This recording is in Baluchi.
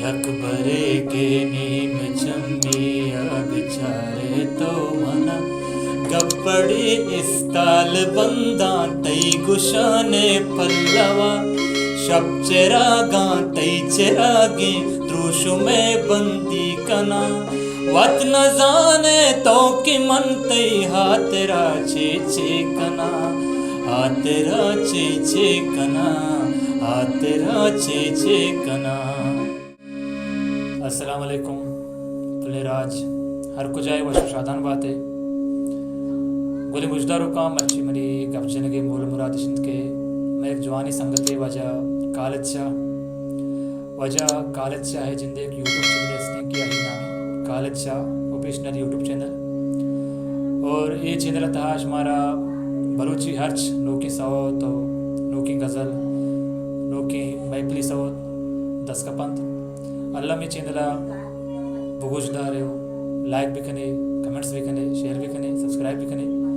یک برے کہ نیم چمی ءَ بچارے تو منا، گپڑی استال بنداں تئی گشانے پلوا، شپ چراگاں تئی چراگیں دروشمے بندی کناں۔ وت نزانے تو کہ من تئی ہاترا چے چے کناں، ہاترا چے چے کناں، ہاترا چے چے کناں۔ السلام علیکم پلیں راج، ہر کجائے وش و شادان باتے۔ گلیں گوشداروکاں، مرچی منی گپ جنگے مول مراد اش انت کہ مئے یک جوانیں سنگتے واجہ خالد شاہ، واجہ خالد شاہ ءِ جند ءِ یک یوٹیوب چینل استیں کہ آئی نام خالد شاہ آفیشنل یوٹیوب چینل۔ اور اے چینل ءِ تہا شمارا بلوچی ہرچ نوکیں سوت و نوکیں غزل، نوکیں محفلی سوت دست کپنت۔ الم اے چینل ءَ بگوش دارے و لائک بکنے، کمنٹس بکنے، شیئر بکنے، سبسکرائب بکنے۔